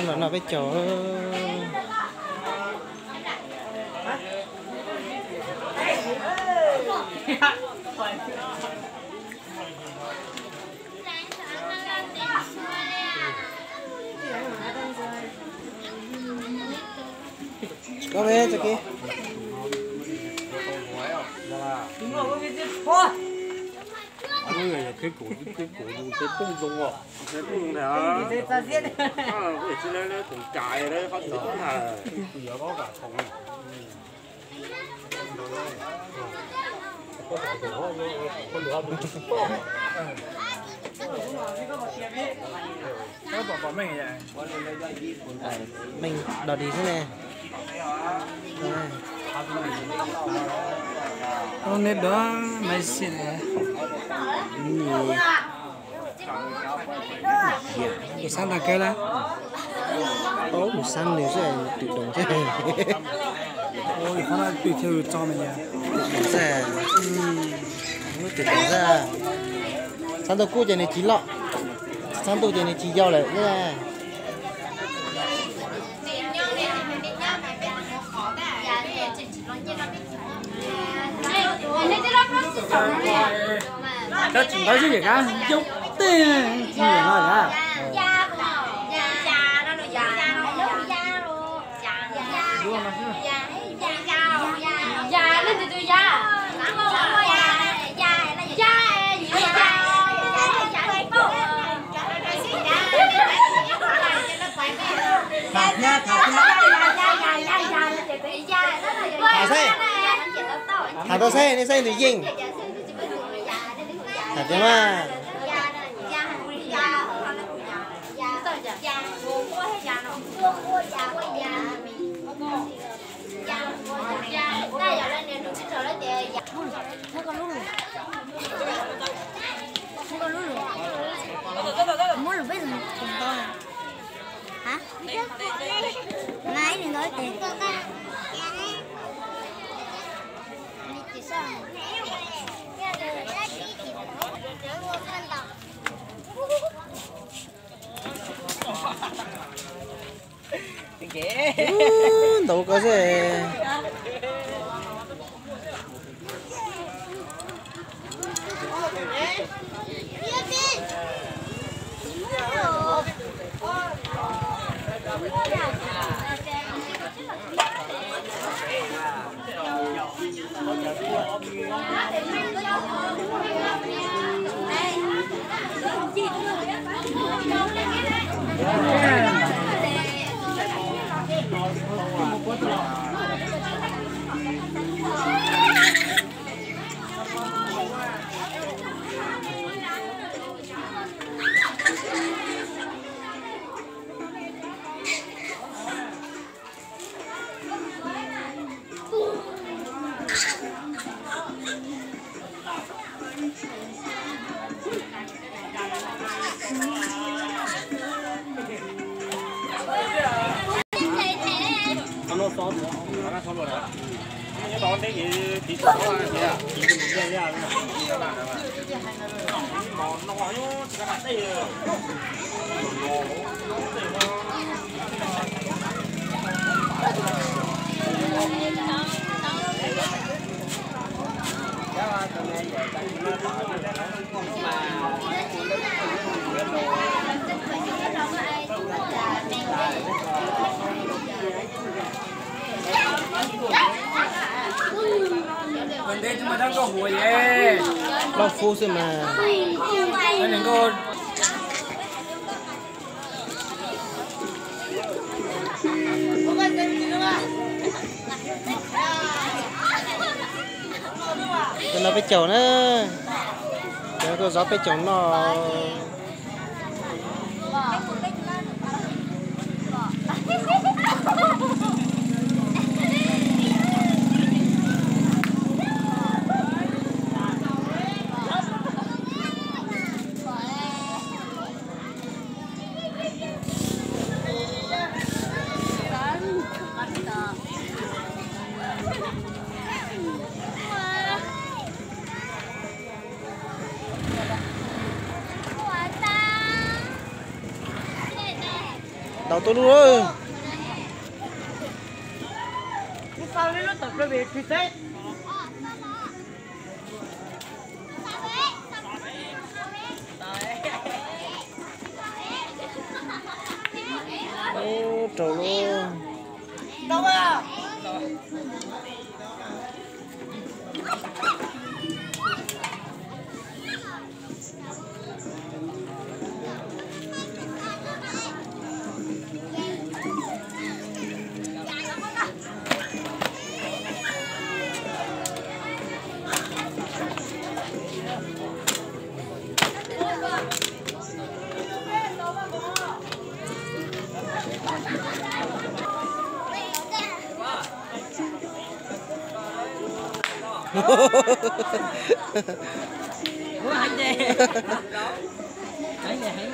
Los noj peb caug. Koj ve tso kiv. Meej dog dig xwb ne. Neb dog maiv xim ne. Kuv xav tag kawg lawm. Kuv xav nws xwb, twm doos xwb. Twm thiaj tso me nyuam. Twm doos xwb. Twm doos xwb. Txhab ntuj kub ces nws tsis loj, txhab ntuj ces nws tsis yau lawm. Cov tsis ntawd xwb yam kab yau tej yam no lawm. Tham xwb, tham tau xwb, nej xwb tus yeej. Tham tias mas. Muab lus peb tus ntau. Hab, ib ntau ib tes. Ntau koj xwb. Loj fub xwb mas. Cov no peb caug na. Cov no tuaj zov peb caug noj. Tau lub. Ub, raug lub. Ua heev ces, heev ces heev.